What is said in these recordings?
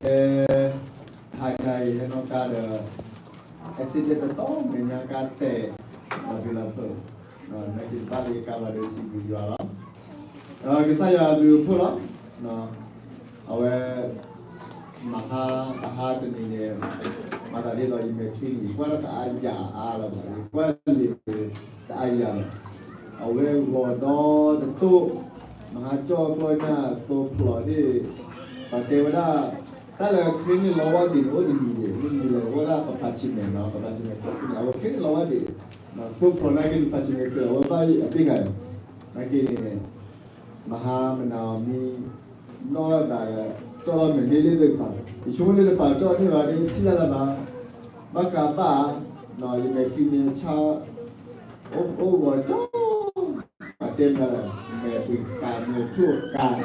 ဟဲ ဟါခါအံၤဟဲနီၣ်ကါဒီး accident တတီမဲာ်ညါကါတဲာ် လီၤဘှံးလီၤဖုး နာ်က့တဘၣ်လၢယကါဘၣ်ဒီးစံးဘျုးယွၤလီၤ. ကစၢ်ယွၤဘျုးအဖှိၣ်လီၤ. အဝဲ မဟါ အဟါတနံၤန့ၣ် မၤသးဒ်သိးယမဲာ်ချံန့ၣ် ယကွၢ်တၢ်တအါယၤအါလၢၤဘၣ် ယကွၢ်လံာ်တအါယၤလီၤ. အဝဲဂီၤဒီတတိၢ် မဟါကၠီၣ်ကျီၢ်ညၣ်သိဖျိးဒၣ် ပှၤတဲဝဲဒၣ် တၢ်လၢချ့န့ၣ်လီၤဝဲဒံးန့ၣ် အိၣ်တမံၤဒံး မ့ၢ်မံၤလၢအဝဲဒၣ်ပဖးဆံးမဲာ်နီၤ ပဖးဆံးမဲာ်ကျိန့ၣ် အဝဲချ့န့ၣ်လီၤဝဲဒံး သိဖျိးနာ်က့န့ၣ် ဖးဆံးမဲာ်ကျိ အဝဲဘၣ်အဘ့ၣ်ဂၤ နာ်က့န့ၣ် မဟါမနၤအီၤမံ နီၣ်လီၤသးဒီး ကၠီၣ်ထီၣ်မဲာ်န့ၢ်လၢသ့ၣ်တဖၣ် ယဆိကမိၣ်လၢတပာ်ကၠီၣ်န့ၢ်ဘၣ်ဒီး ထံၣ်တၢ်လၢဘၣ် ဘၣ်ကးဘၣ် ယမဲာ်ချံန့ၣ်ဆါ အိၣ်ဂီၤကၠီ ပှၤတဲမနုၤလဲၣ် မဲာ်ပှ့ၤကး မဲာ်ဖျိ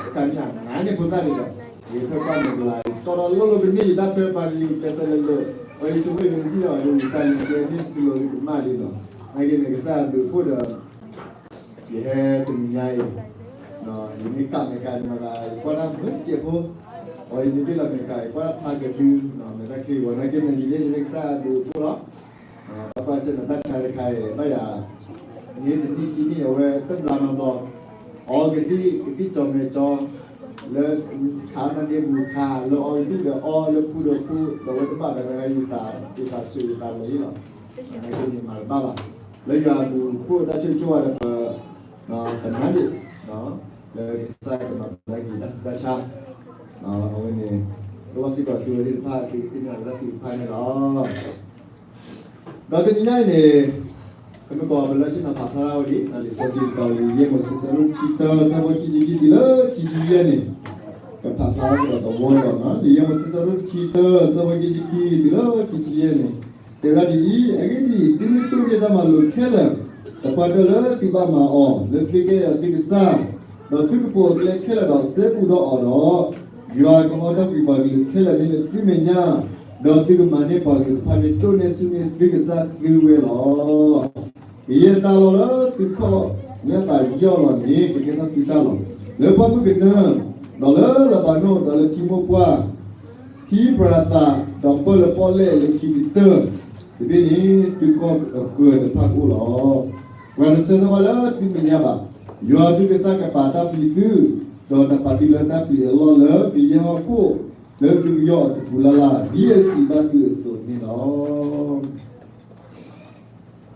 ကး ကးန့ၣ်အနါန့ၣ်ဖိသၣ်န့ၣ်ဒီး ယထၢၣ်ကွၢ်မဲာ်ကလၤ ကၠီၣ်ထီၣ်လိၣ်လိၣ်ကန့ၢ်ယတၢ်ထွဲပှၤန့ၣ် ယကဲစဲးလၢလၢ အဝဲယဆိကမိၣ်ယမ့ၢ်ထံၣ်အီၤဒီး ယတၢ်န့ၣ်ကဲန့ၢ်စကလိၤလၢကမၣ်လံလီၤ. နာ်က့န့ၣ် ကစၢ်ယွၤဘျုးဖှိၣ်ဒီး ယဟဲတနံၤညါအံၤ ယမ့ၢ်ကးမဲာ်ကးန့ၣ်မၤသး ယကွၢ်တၢ်မုာ်စဲးဖိ အဝဲယမ့ၢ်ဘ့ၣ်လီၤမဲာ်ကး ယကွၢ်တၢ်ဖျါကဒု မဲာ်တၢ်ချံဂီၤ နာ်က့န့ၣ် ယန့ၢ်လၢကစၢ်ယွၤဘျုးဖှိၣ်လီၤ. ဘၣ်ကွၢ်ဆၢၣ်မဲာ်တၢ်ဆါတခါအံၤ ဘၣ်ယၤ န့ၢ်တနံၣ်ခံနံၣ်အဝဲတဘျီနီတဘျီ အီကသံၣ် ကသံၣ်ကၠီမဲာ်ကၠီ လၢခးနါဒ့ပူၤခး လၢအီကသံၣ်ဒီးအီ လၢဖူဒီးဖူ ဒီးအဝဲတဘၣ်ဒီး ယသး ယသးစူၤယသးလီၤလီၤ နာ်က့န့ၣ်မၤတဘၣ်ဘၣ် လၢယွၤအဘျုးအဖှိၣ်တၢ်ဆိၣ်ဂ့ၤဆိၣ်ဝါဒီး ပနါဒ့ၣ် လၢကစၢ်ကမၤပှဲၤက့ၤတၢ်ဆူးတၢ်ဆါ အဝဲန့ၣ် လၢဝဲစ့ၢ်ကီးသုဝဲသ့ၣ်တဖၣ် သုကသ့ၣ်ညါလၢတၢ်သ့ၣ်တဖၣ်န့ၣ်လီၤ. ဒီးတနံၤညါအံၤန့ၣ် ပမ့ၢ်ကွၢ်ပလၢဆ့ၣ်နီၤဖးဖျါထီၣ်ဝဲဒၣ် လံာ်စီဆှံတတီၤ လံာ်ယဲၢ်မိၤၡ့ အဆၢဒိၣ်တဆံတၢ အဆၢဖိခံဆံခံတုၤလၢခံဆံယဲၢ်န့ၣ် ကဖးဖျါကဒီးတဝီလီၤနီၤ လံာ်ယဲၢ်မိၤၡ့ အဆၢဒိၣ်တဆံတၢ အဆၢဖိခံဆံခံတုၤလၢခံဆံယဲၢ်န့ၣ် တဲဝဲဒၣ်ဒ်အံၤ, အဂ့ၢ်ဒ်အံၤ, သုမ့ၢ်တိၢ်န့ၢ်တၢ်မၤလိာ်ခဲလၢာ် တပှၢ်တၢၢ်လၢသုဘၣ်မၤအီၤ လၢသုကဲယွၤသုကစၢ်, ဒီးသုကပိာ်အကျဲခဲလၢာ်ဒီးစဲဘူးဒီးအီၤဒီး, ယွၤကဟီထီၣ်ကွံာ်ပှၤကလုာ်ခဲလၢာ်န့ၣ်လၢသုမဲာ်ညါ, ဒီးသုကမၤန့ၢ်ပှၤကလုာ်တဖၣ်န့ၣ် တိၢ်န့ၢ်ဆူၣ်န့ၢ်သုကစၢ်သုဝဲလီၤ. ကယဲၢ်တၢ်လီၢ်လၢသုခီၣ်ညါသးယီၢ်လီၤန့ၣ် ကကဲထီၣ်သုတၢ်လီၤ. လၢပှၢ်မုၢ်ကနၢ, ဒီးလၢလၤဘၤနိၣ်, ဒီးလၢထံမိၢ်ပှၢ်, ထံပြၤသး, ဒီးပၢၢ်လၢပီၣ်လဲၣ်လၢခံကတၢၢ်, တဘ့ၣ်န့ၣ် သုကီၢ်အဃၢၤတဖၣ်ကအိၣ်လီၤ. ပှၤတဆၢထၢၣ်ဘၣ်လၢသုမဲာ်ညါဘၣ်. ယွၤသုကစၢ်ကပာ်တၢ်ပျံၤသု, ဒီးတပာ်သုလၢတၢ်ပျံၤအလီၢ်လၢကယဲၢ်ဟီၣ်ခိၣ်, လၢသုကယီၢ်အီၤတပူၤလၢ်လၢ်, ဒ်အစံးဘၣ်သုအသိးန့ၣ်လီၤ.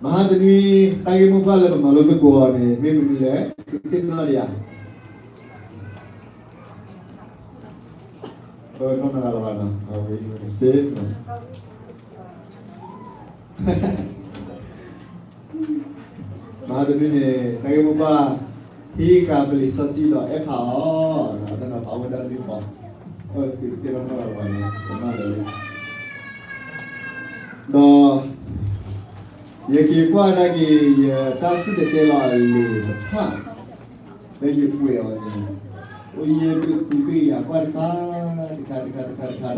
မဟါတနွံ တၢ်ဂ့ၢ်မိၢ်ပှၢ်လၢပမၤလိသကိးအီၤန့ၣ် မ့ၢ်မနုၤလဲၣ်, သုသ့ၣ်နီၣ်ဒံးဧါ. ပနီၣ်နၤလၢၤဘၣ်နီၤ, အဝဲစ့ၢ် မဟါတနွံန့ၣ် တၢ်ဂ့ၢ်မိၢ်ပှၢ် ဟံးဃာ်ပလံာ်စီဆှံဒီးအဲၣ်ဖးအီၤ, တၢ်နီၤဖးဝဲဒၣ်တဘ့ၣ်ဃီ, သုသ့ၣ်နီၣ်လၢၤဘၣ်န့ၣ် ပနီၣ်လၢၤလံ. ဒီး ယက့ၤကွၢ်ဒၣ်က့ၤ ယတၢ်စံၣ်တဲၤတဲလီၤအလံာ်တဖၣ် လၢယကွဲးအီၤန့ၣ် အိၣ်ယဲၢ်ဘ့ၣ်ဃုဘ့ၣ် ယကွၢ်တခါ တခါ တခါ တခါ တခါ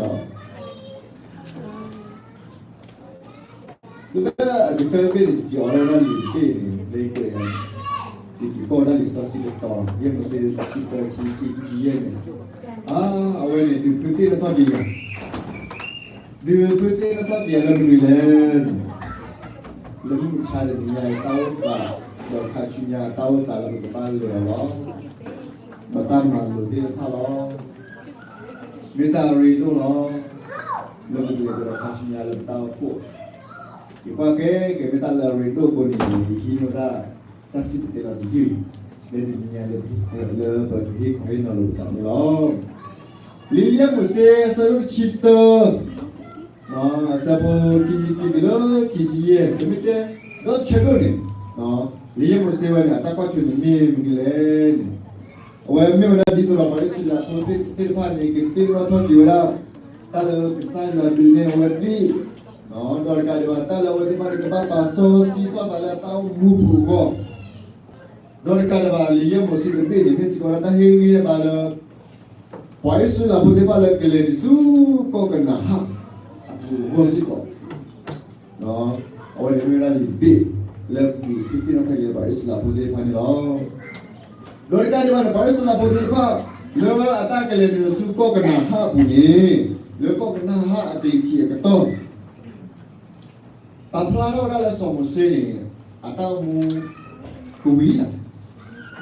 ဒီး လၢအကတၢၢ်ဘ့ၣ်န့ၣ် ယက့ၤအီၤဒၣ်လံာ်တဘ့ၣ်န့ၣ် လၢယကွဲးအီၤန့ၣ် ယက့ၤကွၢ်ဒၣ်လံာ်စီဆှံတတီၤ ယဲၢ်မိၤၡ့ တဆံတၢ ခံဆံခံ ခံဆံယဲၢ်န့ၣ် အါ အဝဲန့ၣ် ဒုးဖုသ့ၣ်နီၣ်ထီၣ်က့ၤယၤ ဒုးဖုသ့ၣ်နီၣ်ထီၣ်က့ၤယၤလၢမနုၤလဲၣ်န့ၣ် လၢမုၢ်မဆါတနံၤညါအံၤ တၢ်အိၣ်သး ဒီးခါဆူညါတၢ်အိၣ်သးလၢပကဘၣ်လဲၤအီၤလီၤ. ဒီးတၢ်မၤလိာ်သ့ၣ်တဖၣ်လီၤ. မ့ၢ်တၢ်အရ့ဒိၣ်လီၤ. လၢပကလဲၤဒီးခါဆူညါလၢပတၢ်အိၣ်ဖှိၣ် ယကွၢ်ကဲကဲမ့ၢ်တၢ်လၢအရ့ဒိၣ်အဃိန့ၣ် ယဟံးန့ၢ်ဒၣ် တၢ်စံၣ်တဲၤတဲလီၤတယုၢ် လၢတနံၤညါလၢ လၢပကဟ့ၣ်ခီဟ့ၣ်နီၤလိာ်ပသးန့ၣ်လီၤ. လံာ်ယဲၢ်မိၤၡ့ အဆၢဒိၣ်တဆံတၢ အဆၢဖိခံဆံခံတုၤလၢခံဆံယဲၢ် ပမ့ၢ်တဲ ဒီးဆၢဒိၣ်န့ၣ် လံာ်ယဲၢ်မိၤၡ့ဝဲန့ၣ် အတၢ်ကွၢ်ဆၢၣ်န့ၣ်မ့ၢ်မနုၤလဲၣ်န့ၣ် အဝဲမ့ၢ်ဝဲဒၣ်ဒ်သိးဒီးပှၤအံၣ်စရ့လးဖိသ့ၣ်တဖၣ်န့ၣ် ကသ့ၣ်နီၣ်ထီၣ်က့ၤဝဲဒၣ် တၢ်လၢကစၢ်ယွၤဒုးနဲၣ်အဝဲသ့ၣ် ဒီးတကးဒံးဘၣ် တၢ်လၢအဝဲသ့ၣ်တဖၣ်န့ၣ် ကဘၣ်ပာ်စီဆှံထီၣ်သးလၢအတၢ်အိၣ်မူပူၤအဂီၢ် ဒီးတကးဒံးဘၣ် လံာ်ယဲၢ်မိၤၡ့တဘ့ၣ်န့ၣ် မ့ၢ်စ့ၢ်ကီးလၢတၢ်ဟ့ၣ်ဂံၢ်ဟ့ၣ်ဘါလၢ ပှၤအံၣ်စရ့လးဖိသ့ၣ်တဖၣ်လၢကလဲၤနုာ်ဆူကီၢ်ကနၤအၣ်အပူၤအဂီၢ်စ့ၢ်ကီး အဝဲန့ၣ်မ့ၢ်ဝဲဒၣ်လံာ်တဘ့ၣ် လၢဒုးဖုသ့ၣ်နီၣ်ထီၣ်က့ၤပှၤအံၣ်စရ့လးဖိသ့ၣ်တဖၣ်န့ၣ်လီၤ. ဒီးတကးဒံးဘၣ်န့ၣ် ပှၤအံၣ်စရ့လးဖိသ့ၣ်တဖၣ် လၢအတၢ်ကလဲၤနုာ်ဆူကီၢ်ကနၤအၣ်အပူၤန့ၣ် လၢကီၢ်ကနၤအၣ်အကထံၣ်အကတီၢ် ပာ်ဖျါထီၣ်ဝဲဒၣ်လၢစီၤမိၤၡ့န့ၣ် အတၢ်အိၣ်မူကဝံၤလီၤ. ဒီး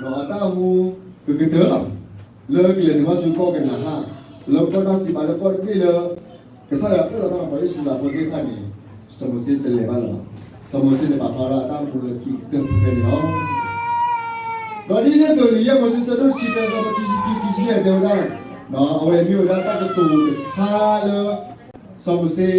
အတၢ်အိၣ်မူကကတၢၢ်လီၤ. လၢကလဲၤနုာ်ဘၣ်ဆူကီၢ်ကနၤအၣ် လၢကီၢ်တၢ်စံးပာ်လၢကီၢ်တဘ့ၣ်လၢ ကစၢ်ယွၤအၢၣ်လီၤတၢ်ဒီးပှၤအံၣ်စရ့လးဖိသ့ၣ်တဖၣ်န့ၣ် စီၤမိၤၡ့တလဲၤဘၣ်လၢၤဘၣ်. စီၤမိၤၡ့န့ၣ်ပာ်ဖျါဝဲဒၣ်အတၢ်အိၣ်မူလၢခံကတၢၢ်ဖဲန့ၣ်လီၤ. ဒီးဒ်န့ၣ်အသိး လံာ်ယဲၢ်မိၤၡ့ဆၢဒိၣ်တဆံ ဖဲဆၢဖိခံဆံခံ ခံဆံယဲၢ်တဲဝဲဒၣ်, အဝဲမ့ၢ်ဝဲဒၣ်တၢ်ကတိၤတခါလၢ စီၤမိၤၡ့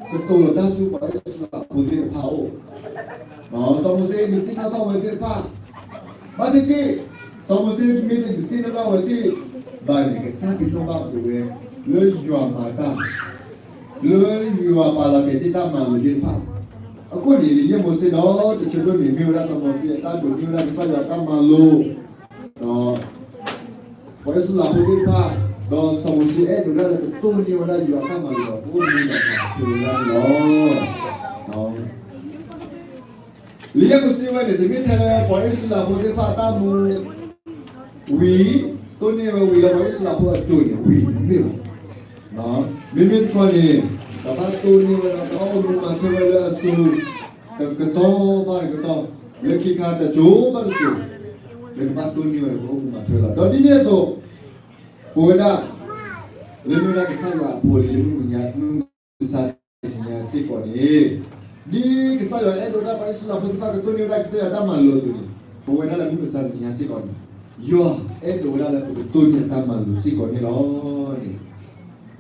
ကတိၤလီၤတၢ်ဆူပှၤအံၣ်စရ့လးဖိသ့ၣ်တဖၣ်အအိၣ်, စီၤမိၤၡ့ဒုးသ့ၣ်နီၣ်ထီၣ်ဝဲသ့ၣ်တဖၣ်, ဘၣ်သ့ၣ်သ့ၣ်, စီၤမိၤၡ့မ့ၢ်တဒုးသ့ၣ်နီၣ်ထီၣ်ဝဲသ့ၣ်ဘၣ်န့ၣ် ကသးပ့ၤနီၣ်ဘၣ်ပဝဲ လၢယွၤမၤတၢ် လၢယွၤပာ်လီၤတဲာ်တ့ၢ်တၢ်မၤလိာ်သ့ၣ်တဖၣ်, အဃိန့ၣ် လံာ်ယဲၢ်မိၤၡ့ဒီးတဆၢဒိၣ်န့ၣ် မ့ၢ်ဝဲဒၣ်စီၤမိၤၡ့အတၢ်ဒိးန့ၢ်ဝဲဒၣ်ကစၢ်ယွၤအတၢ်မၤလိာ် ဒီး ပှၤအံၣ်စရ့လးဖိသ့ၣ်တဖၣ်, ဒီးစီၤမိၤၡ့အဲၣ်ဒိးဒၣ်လၢကတိၢ်န့ၢ်ဝဲဒၣ်ယွၤအတၢ်မၤလိာ်ဒီး ကအိၣ်မူဒီးမၤထွဲဝဲဒၣ်န့ၣ်လီၤ. လံာ်ယဲၢ်မိၤၡ့ဝဲန့ၣ် တမ့ၢ်ထဲလၢပှၤအံၣ်စရ့လးဖိသ့ၣ်တဖၣ်အတၢ်မူ ဝံၤ, တိၢ်န့ၢ်ဝဲဝံၤလၢပှၤအံၣ်စရ့လးဖိအစိၤန့ၣ် ဝံၤတမ့ၢ်ဘၣ်. မ့မ့ၢ်တခီန့ၣ် ကဘၣ်တိၢ်န့ၢ်ဝဲဒီး ကဘၣ်အိၣ်မူမၤထွဲဝဲလၢအစိၤ တကတီၢ်ဘၣ်တကတီၢ်, လၢခံခါတစိၤဘၣ်တစိၤ, လၢကဘၣ်တိၢ်န့ၢ်ဝဲဒီးကအိၣ်မူမၤထွဲလီၤ. ဒီးဒ်န့ၣ်အသိး ပဝဲဒၣ် လၢမ့ၢ်ဝဲဒၣ်ကစၢ်ယွၤအဖိလံၤလၢမုၢ်မဆါတနံၤညါစ့ၢ်ကီးန့ၣ်, ဒ်ကစၢ်ယွၤအဲၣ်ဒိးဒၣ်ပှၤအံၣ်စရ့လးဖိသ့ၣ်တဖၣ်ကတိၢ်န့ၢ်ဝဲဒၣ်ကစၢ်ယွၤတၢ်မၤလိာ်အသိးန့ၣ်, ပဝဲဒၣ်လၢမုၢ်မဆါတနံၤညါစ့ၢ်ကီးန့ၣ်, ယွၤအဲၣ်ဒိးဝဲဒၣ်လၢပကတိၢ်န့ၢ်အတၢ်မၤလိာ်စ့ၢ်ကီးန့ၣ်လီၤန့ၣ်,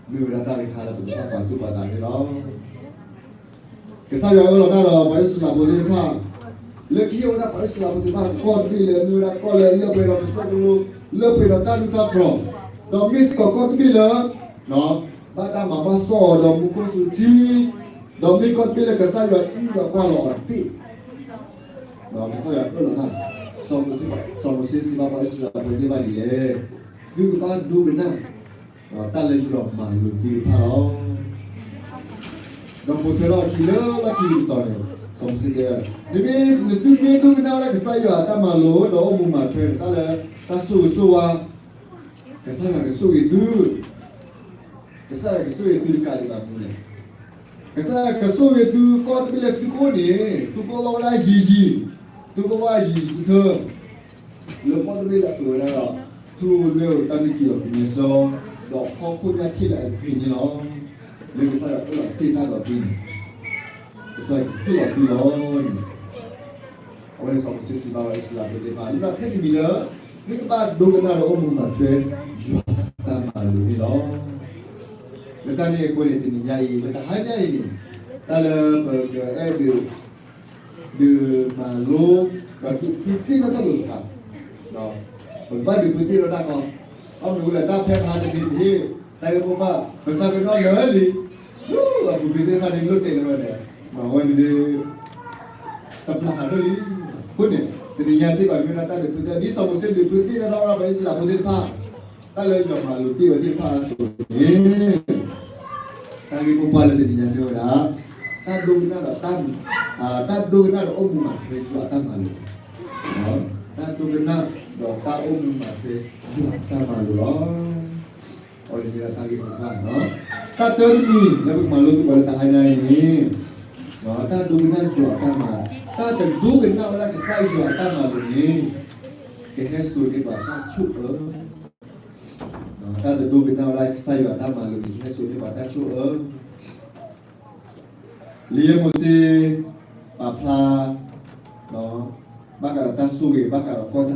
မ့ၢ်ဝဲဒၣ်တၢ်တခါလၢပကဘၣ်ပာ်သူၣ်ပာ်သးန့ၣ်လီၤ. ကစၢ်ယွၤအၢၣ်လီၤတၢ်ဒီးပှၤအံၣ်စရ့လးဖိသ့ၣ်တဖၣ်, လၢကဟ့ၣ်ဝဲဒၣ်ပှၤအံၣ်စရ့လးဖိသ့ၣ်တဖၣ် ကီၢ်တဘ့ၣ်လၢမ့ၢ်ဝဲဒၣ်ကီၢ်လၢလၢပှဲၤဒီးကစၢၢ်ကလိ, လၢပှဲၤဒီးတၢ်ဒူၣ်တၢ်တြီၤ, ဒီးမ့ၢ်စ့ၢ်ကီးကီၢ်တဘ့ၣ်လၢ ဘၣ်တၢ်မၤဘၣ်စီၣ်အီၤဒီးမူခိၣ်စူၤထံ, ဒီးမ့ၢ်ကီၢ်တဘ့ၣ်လၢကစၢ်ယွၤအံးဒီးကွၢ်လီၤအီၤတဘ့ၣ်, ကစၢ်ယွၤအၢၣ်လီၤတၢ်, စီၤမိၤၡ့, စီၤမိၤၡ့စံးဘၣ်ပှၤအံၣ်စရ့လးဖိသ့ၣ်တဖၣ်ဒ်လဲၣ်, သုကဘၣ်ဒိကနၣ် တၢ်လၢယွၤမၤလိာ်သုတဖၣ်လီၤ. ဒီးပိာ်ထွဲထီၣ်အခံလၢလီၢ်ခံကတီၢ်န့ၣ်, စီၤမိၤၡ့တဲ, မ့မ့ၢ်သုမ့ၢ်ဒိကနၣ်ဝဲဒၣ်ကစၢ်ယွၤအတၢ်မၤလိာ် ဒီးအိၣ်မူမၤထွဲတၢ်လၢ တၢ်ဆိၣ်ဂ့ၤဆိၣ်ဝါ, ကစၢ်ယွၤကဆိၣ်ဂ့ၤသု, ကစၢ်ယွၤကဆိၣ်ဂ့ၤသုတကးဒံးဘၣ်မနုၤလဲၣ်. ကစၢ်ယွၤကဆိၣ်ဂ့ၤသုကီၢ်တဘ့ၣ်လၢသုကအိၣ်န့ၣ် သုကအိၣ်ဘၣ်ဝဲဒၣ်ယံၤယံၤ, သုကအိၣ်ဘၣ်ယံၤယံၤထၢထၢ လၢကီၢ်တဘ့ၣ်လၢအဝဲဒၣ်ဒီး ထူလွဲၢ်ဧိၤတၢ်နုၢ်ထံဒီးကမံၤစီ ဒီးဟီၣ်ခိၣ်ညၣ်ထံၣ်လၢအဂ့ၤန့ၣ်လီၤ. လၢကစၢ်ယွၤအၢၣ်လီၤတ့ၢ်တၢ်ဒီးသုန့ၣ်, ကစၢ်ယွၤကဟ့ၣ်လီၤသုလီၤန့ၣ်, အဝဲန့ၣ်စီၤမိၤၡ့စံးဘၣ်ပှၤအံၣ်စရ့လးဖိသ့ၣ်တဖၣ် လၢထဲတမံၤလၢ သုကဘၣ်ဒိကနၣ်ဒီးအိၣ်မူမၤထွဲ ယွၤတၢ်မၤလိာ်န့ၣ်လီၤ. လၢတၢ်န့ၣ်အဃိန့ၣ် တနံၤညါအံၤ လၢတဟါညါအံၤန့ၣ် တၢ်လၢပကအဲၣ်ဒိး ဒုးမၤလိ ဒီးဒုးသ့ၣ်နီၣ်ထီၣ်လိာ်ပသး, ပကဘၣ်ဒုးသ့ၣ်နီၣ်ထီၣ်တၢ်ကီ, အမ့ၢ်ဝဲလၢတၢ်ဖဲမဟါတနံၤတဟ့ၣ် တၢ်ဂ့ၢ်မိၢ်ပှၢ် ပသးပ့ၤနီၣ်လၢလံ, အပူၤကွံာ်သ့ၣ်တဖၣ်န့ၣ်လိၣ်တဲာ်လၢဝဲန့ၣ်, အဝဲန့ၣ် တပျၢ်ဃာ်ဒိၣ်လံ. အဃိန့ၣ် တနံၤညါစ့ၢ်ကီးမ့ၢ်ဝဲဒၣ်တၢ်ဒုးသ့ၣ်နီၣ် ဒ်စီၤမိၤၡ့ဒုးသ့ၣ်နီၣ်ထီၣ်ဝဲဒၣ်ပှၤအံၣ်စရ့လးဖိသ့ၣ်တဖၣ် တၢ်လၢယွၤမၤလိာ်တ့ၢ်ဝဲသ့ၣ်တဖၣ်အသိးန့ၣ်, တၢ်ဂ့ၢ်မိၢ်ပှၢ်လၢတနံၤညါမ့ၢ်ဝဲဒၣ် တၢ်ဒိကနၣ်ဒီးတၢ်, တၢ်ဒိကနၣ်ဒီးအိၣ်မူမၤထွဲယွၤအတၢ်မၤလိာ်, တၢ်ဒိကနၣ်ဒီးတၢ်အိၣ်မူမၤထွဲယွၤအတၢ်မၤလိာ်လီၤ. အဝဲန့ၣ်မ့ၢ်ဒၣ်တၢ်ဂ့ၢ်မိၢ်ပှၢ်, တၢ်တၢတမံၤလၢပကမၤလိသကိးလၢတဟါညါအံၤန့ၣ်, တၢ်ဒိကနၣ်ယွၤအတၢ်မၤ, တၢ်တဒိကနၣ်ဝဲဒၣ်ကစၢ်ယွၤအတၢ်မၤလိာ်န့ၣ် ကဟဲစိာ်န့ၢ်ပှၤတၢ်ဆိၣ်အၢ တၢ်တဒိကနၣ်ဝဲဒၣ်ကစၢ်ယွၤအတၢ်မၤလိာ်န့ၣ် ကဟဲစိာ်န့ၢ်ပှၤတၢ်ဆိၣ်အၢ. လံာ်ယဲၢ်မိၤၡ့ ပာ်ဖျါ ဘၣ်ဃးဒီးတၢ်ဆိၣ်ဂ့ၤ ဘၣ်ဃးဒီးကီၢ်တၢ်စံးပာ်အဂ့ၢ်, ကစၢ်ယွၤအိၣ်ဒီးတၢ်အၢၣ်လီၤလၢကဟ့ၣ်ဝဲဒၣ်ပှၤအံၣ်စရ့လးဖိသ့ၣ်တဖၣ်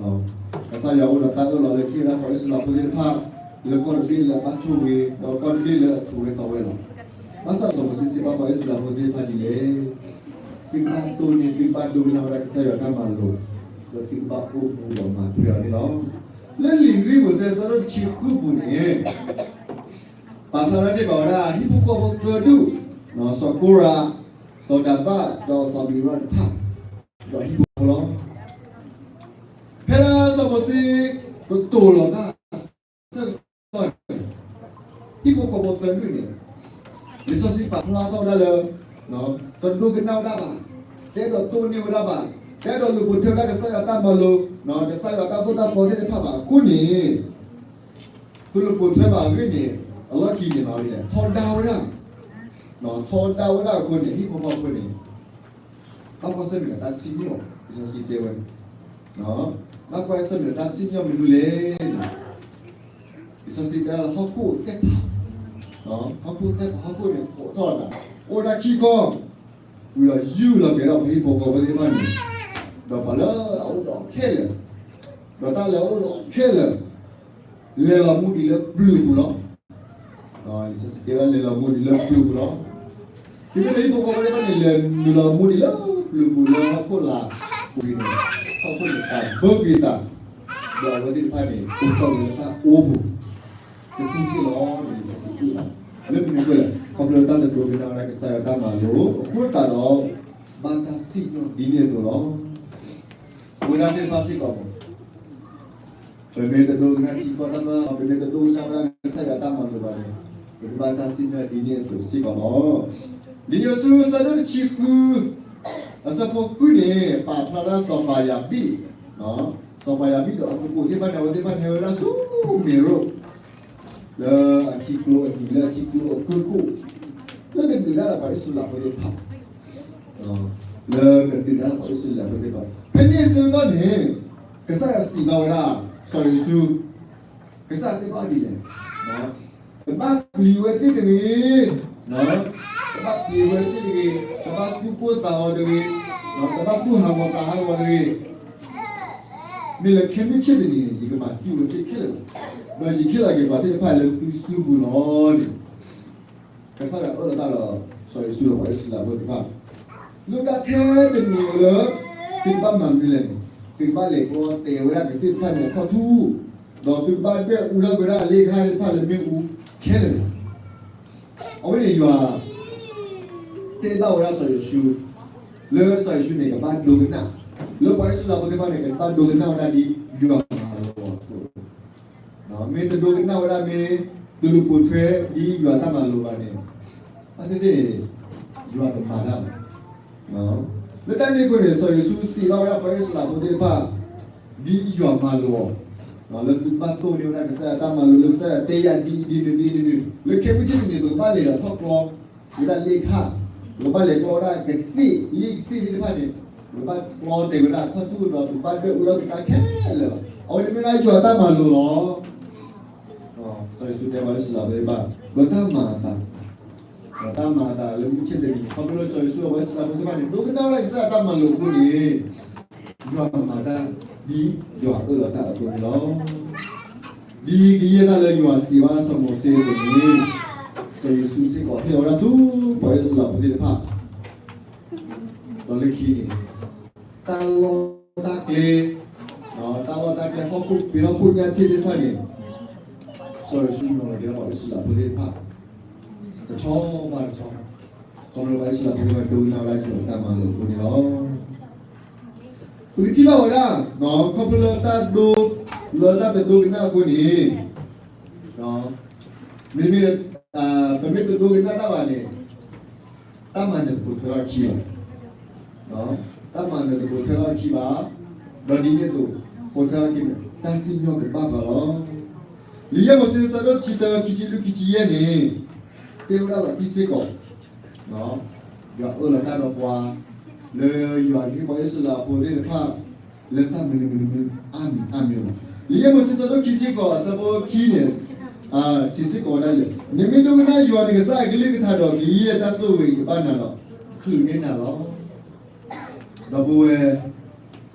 လၢကီၢ်တဘ့ၣ်လၢအဘၣ်ဆိၣ်ဂ့ၤ ဒီးကီၢ်တဘ့ၣ်လၢအထူးဝဲတီဝဲလီၤ. ဘၣ်ဆၣ်စီၤမိၤၡ့စံးဘၣ်ပှၤအံၣ်စရ့လးဖိသ့ၣ်တဖၣ်ဒ်လဲၣ်, သုကဘၣ်တိၢ်န့ၢ် သုကဘၣ်ဒိကနၣ်ဝဲဒၣ်ကစၢ်ယွၤတၢ်မၤလိာ်, ဒီးသုကဘၣ်အိၣ်မူဒီးမၤထွဲအီၤန့ၣ်လီၤ. လၢလံာ်ရ့မိၤၡ့အဆၢဒိၣ်တဆံဃုပူၤန့ၣ် ပာ်ဖျါထီၣ်န့ၢ်ဘၣ်ဝဲဒၣ် ဟံၣ်ဖိဃီဖိသၢဒူၣ်, စီၤကိရး, စီၤဒၤသၣ် ဒီးစီၤအဘံရၣ်တဖၣ်, ဒီးဟံၣ်ဖိဃီဖိလီၤ. ဖဲလၢစီၤမိၤၡ့ ကတိၤလီၤတၢ်အဆၢကတီၢ်န့ၣ် ဟံၣ်ဖိဃီဖိသၢဒူၣ်န့ၣ် လံာ်စီဆှံပာ်ဖျါထီၣ်ဝဲဒၣ်လၢ တဒိကနၣ်ဝဲဒၣ်ဘၣ်, တအဲၣ်ဒိးတိၢ်န့ၢ်ဝဲဒၣ်ဘၣ်, တအဲၣ်ဒိးလူၤပိာ်ထွဲဝဲဒၣ်ကစၢ်ယွၤတၢ်မၤလိာ်, ကစၢ်ယွၤတၢ်သိၣ်တၢ်သီသ့ၣ်တဖၣ်ဘၣ်အဃိန့ၣ် တလိၣ်ပိာ်ထွဲဘၣ်အဂ့ၢ်န့ၣ်, အလီၢ်ခံန့ၣ်မၤဝဲဒ်လဲၣ်, ထီဒါဝဲဒၣ်, ထီဒါဝဲဒၣ်အဃိန့ၣ် ဟံၣ်ဖိဃီဖိန့ၣ် ဘၣ်ကွၢ်ဆၢၣ်မဲာ်ဒီးတၢ်စံၣ်ညီၣ်, လံာ်စီဆှံတဲဝဲ, ဘၣ်ကွၢ်ဆၢၣ်မဲာ်ဒီးတၢ်စံၣ်ညီၣ်မနုၤလဲၣ်န့ၣ်, လံာ်စီဆှံတဲလၢဟီၣ်ခိၣ်သဲၣ်ဖး, ဟီၣ်ခိၣ်သဲၣ်ဖး ဟီၣ်ခိၣ်န့ၣ် ကိးထီၣ်တၢ်, အိၣ်ဝဲဒၣ်ခံကီၢ်, ဝံၤဒီးယူၢ်လီၤက့ၤဒီးပှၤဟံၣ်ဖိဃီဖိသ့ၣ်တဖၣ်န့ၣ်, ဒီးပှၤလၢအအိၣ်ဒီးအီၤခဲလၢာ်, ဒီးတၢ်လၢအအိၣ်ဒီးအီၤခဲလၢာ် လဲၤလီၤမူဒံးလၢပျုၤပူၤလီၤ. လံာ်စီဆှံတဲဝဲဒၣ်လဲၤလီၤမူဒံးလၢပျုၤပူၤလီၤ. တုၤမ့ၢ်လၢဟံၣ်ဖိဃီဖိသ့ၣ်တဖၣ်န့ၣ် လဲၤနုာ်လီၤမူဒံးလၢပျုၤပူၤလၢဟီၣ်ခိၣ်လာ်ပူၤန့ၣ်, ဟီၣ်ခိၣ်န့ၣ်တၢ်ဘၢကွံာ်အသး, ဒီးအဝဲသ့ၣ်တဖၣ်န့ၣ် အိၣ်တ့ၢ်လၢတၢ်အိၣ်ပူၤ, တကူၣ်သ့ၣ်လီၤန့ၣ် လံာ်စီဆှံတဲဝဲဒၣ်, လၢမနုၤအဃိလဲၣ်, ခီဖျိလၢတၢ်တဒိကနၣ်ဝဲဒၣ်ကစၢ်ယွၤတၢ်မၤလိာ်အဃိသတးဒီး, ဘၣ်တၢ်စံၣ်ညီၣ်ဒ်န့ၣ်အသိးလီၤ. ပဝဲဒၣ်သ့ၣ်တဖၣ်စ့ၢ်ကီး ပမ့ၢ်တဒိကနၣ်ထံကီၢ်တၢ်မၤ, ပမ့ၢ်တဒိကနၣ်ဝဲဒၣ်ကစၢ်ယွၤတၢ်မၤလိာ်ဘၣ်န့ၣ်, ပကဘၣ်တၢ်စံၣ်ညီၣ်ဒ်န့ၣ်အသိးစ့ၢ်ကီးလီၤ. လံာ်ယိၤၡူ အဆၢဒိၣ်တဆံဃု, အဆၢဖိဃုန့ၣ် ပာ်ဖျါဒၣ်စီၤပၤယၤဘံၣ်, စီၤပၤယၤဘံၣ်ဒီးအသကိးသ့ၣ်တဖၣ်န့ၣ် အဝဲသ့ၣ်တဖၣ်န့ၣ်ဟဲဝဲဒၣ်ဆူမ့ၤရိၣ် လၢအထံကျိအနံၤ လၢအထံကျိအကၢၢ်ခိၣ်, လၢကဒုးတၢ်ဒီးပှၤအံၣ်စရ့လးဖိသ့ၣ်တဖၣ် လၢကဒုးတၢ်ဒီးပှၤအံၣ်စရ့လးဖိသ့ၣ်တဖၣ်, ဖဲန့ၣ်ဆၢကတီၢ်န့ၣ်, ကစၢ်ယွၤစံးဘၣ်ဝဲဒၣ် စီၤယိၤၡူ, ကစၢ်ယွၤတဲဘၣ်ဒ်လဲၣ်, တဘၣ်ပျံၤဝဲသ့ၣ်တဂ့ၤ, တဘၣ်ပျံၤဝဲသ့ၣ်တဂ့ၤ, တဘၣ်သူၣ်ကိၢ်သးဂီၤတဂ့ၤ, တဘၣ်သူၣ်ဟးဂီၤသးဟးဂီၤတဂ့ၤ, မ့ၢ်လၢခဲမုၢ်ဆ့ၣ်တနံၤန့ၣ် ယကမၤသံဝဲသ့ၣ်ခဲလၢာ်လီၤ, ဒီးယကဟ့ၣ်လီၤက့ၤပှၤသ့ၣ်တဖၣ်လၢသုစုပူၤလီၤန့ၣ် ကစၢ်ယွၤအၢၣ်လီၤတၢ်ဒီး စီၤယိၤၡူဒီးပှၤအံၣ်စရ့လးဖိသ့ၣ်တဖၣ်, လၢတၢ်ထဲတမံၤလၢ သုကဘၣ်မၤမနုၤလဲၣ်န့ၣ်, သုကဘၣ်လဲၤကျီတဲာ်ဝဲဒၣ်ကသ့ၣ်တဖၣ်န့ၣ်အခီၣ်ထူၣ်, ဒီးသုကဘၣ်ဒွဲၣ်အူထီၣ်က့ၤဝဲဒၣ်လ့ၣ်ခါသ့ၣ်တဖၣ်လၢမ့ၣ်အူခဲလၢာ်လီၤ. အဝဲန့ၣ်ယွၤ တဲဘၣ်ဝဲဒၣ်စီၤယိၤၡူ, လၢစီၤယိၤၡူန့ၣ် ကဘၣ်ဒိကနၣ်, လၢပှၤအံၣ်စရ့လးဖိသ့ၣ်တဖၣ်န့ၣ် ကဘၣ်ဒိကနၣ်ဝဲဒၣ်ဒ်ယွၤမၤလိာ်အသိး မ့ၢ်တဒိကနၣ်ဝဲဒၣ် မ့ၢ်တလူၤပိာ်ထွဲဒ်ယွၤတၢ်မၤလိာ်ဘၣ်န့ၣ်, ဘၣ်သ့ၣ်သ့ၣ်န့ၣ် ယွၤတမၤတၢ်ဘၣ်. လၢတၢ်န့ၣ်အဃိန့ၣ် စီၤယိၤၡူစံးဘၣ်ဝဲဒၣ်ပှၤအံၣ်စရ့လးဖိသ့ၣ်တဖၣ် ဒ်ယွၤမၤလိာ်အီၤ, လၢသုကဘၣ်တိၢ်န့ၢ်ဝဲဒၣ်ကစၢ်ယွၤတၢ်မၤလိာ် လၢကစၢ်ယွၤတဲယၤဒ်အံၤဒ်နုၤဒ်အံၤဒ်နုၤ, လၢခဲမုၢ်ဆ့ၣ်တနံၤ ပကဘၣ်လဲၤဒီးထီၣ်ကျီ ဝဲဒၣ်လ့ၣ်ခါ, ပကဘၣ်လဲၤကျီဝဲဒၣ်ကသ့ၣ်လ့ၣ်ကသ့ၣ်သ့ၣ်တဖၣ်န့ၣ်, ပကဘၣ်ကျီတဲာ်ဝဲဒၣ်အခီၣ်ထူၣ်ဒီး ပကဘၣ်ဒွဲၣ်အူထီၣ်က့ၤတၢ်ခဲလၢာ်လီၤ. အဝဲန့ၣ်မ့ၢ်ဒၣ်ယွၤတၢ်မၤလိာ်လီၤ. စီၤယိၤၡူတဲပှၤအံၣ်စရ့လးဖိသ့ၣ်တဖၣ်, ဒီးတၢ်မၤအသး, ဒီးတၢ်မၤအသးလၢမုၢ်ဆ့ၣ်တနံၤ ခီဖျိလၢစီၤယိၤၡူအဝဲစရ့လးဖိသ့ၣ်တဖၣ်န့ၣ် ဒိကနၣ်ဝဲဒၣ်ကစၢ်ယွၤတၢ်မၤလိာ်အဃိန့ၣ်, ယွၤမၤတၢ်ဒ်ယွၤအၢၣ်လီၤတၢ်အသိးန့ၣ်လီၤ. ဒ်ကယဲၢ်တၢ်လၢယွၤစံးဘၣ်စီၤမိၤၡ့အသိးန့ၣ်, စီၤယိၤၡူစ့ၢ်ကီးဟ့ၣ်လီၤဝဲဒၣ်ဆူပှၤအံၣ်စရ့လးဖိသ့ၣ်တဖၣ် ဒီးလၢခံန့ၣ်, တၢ်လီၢ်တၢ်ကျဲ, တၢ်လီၢ်တၢ်ကျဲ ဟီၣ်ခိၣ်ဖံးဟီၣ်ခိၣ်ညၣ်ထံးသ့ၣ်တဖၣ်န့ၣ်, စီၤယိၤၡူမၤလီၤက့ၤဒီးပှၤအံၣ်စရ့လးဖိသ့ၣ်တဖၣ် တဆီဘၣ်တဆီ, ခီဖျိပှၤအံၣ်စရ့လးဖိသ့ၣ်တဖၣ်ဒိကနၣ်ဝဲဒၣ်ယွၤတၢ်မၤလိာ်အဃိန့ၣ်လီၤ. ပကထံၣ်ဘၣ်ဝဲဒၣ်, ခီဖျိလၢတၢ်ဒိ, လၢတၢ်တဒိကနၣ်အဃိန့ၣ်, မ့မ့ၢ်, ပမ့ၢ်တဒိကနၣ်တၢ်ဘၣ်န့ၣ်, တၢ်မၤနၢၤတပိာ်ထွဲထီၣ်အခံဘၣ်. တၢ်မၤနၢၤတပိာ်ထွဲထီၣ်အခံဘၣ်, ဒီးဒ်န့ၣ်အသိး, ပိာ်ထွဲထီၣ်အခံန့ၣ် တၢ်စံၣ်ညီၣ်ကဘၣ်ပှၤလီၤ. လံာ်ယဲၢ်မိၤၡ့ အဆၢဒိၣ်တဆံတၢ ခံဆံလွံၢ် ခံဆံယဲၢ်န့ၣ်, တဲဝဲဒၣ်လီၤတံၢ်စ့ၢ်ကီး, ယွၤအၢၣ်လီၤတၢ်ဒီးပှၤ, လၢယွၤကဟ့ၣ်ပှၤအံၣ်စရ့လးဖိသ့ၣ်တဖၣ် လၢတၢ်မနုၤမနုၤမနုၤ အါမံၤအါမံၤလီၤ. လံာ်ယဲၢ်မိၤၡ့ အဆၢဒိၣ်ခံဆံဃိး အဆၢဖိခံန့ၣ်, စံးစ့ၢ်ကီးဝဲဒၣ်လၢ, နမ့ၢ်ဒိကနၣ်ယွၤနကစၢ်အကလုၢ်ကထါဒီး ကယဲၢ်တၢ်ဆိၣ်ဂ့ၤကဘၣ်နၤဒီး, ချုးန့ၢ်နၤလီၤ. ဒီပုၢ်ဝဲၢ်,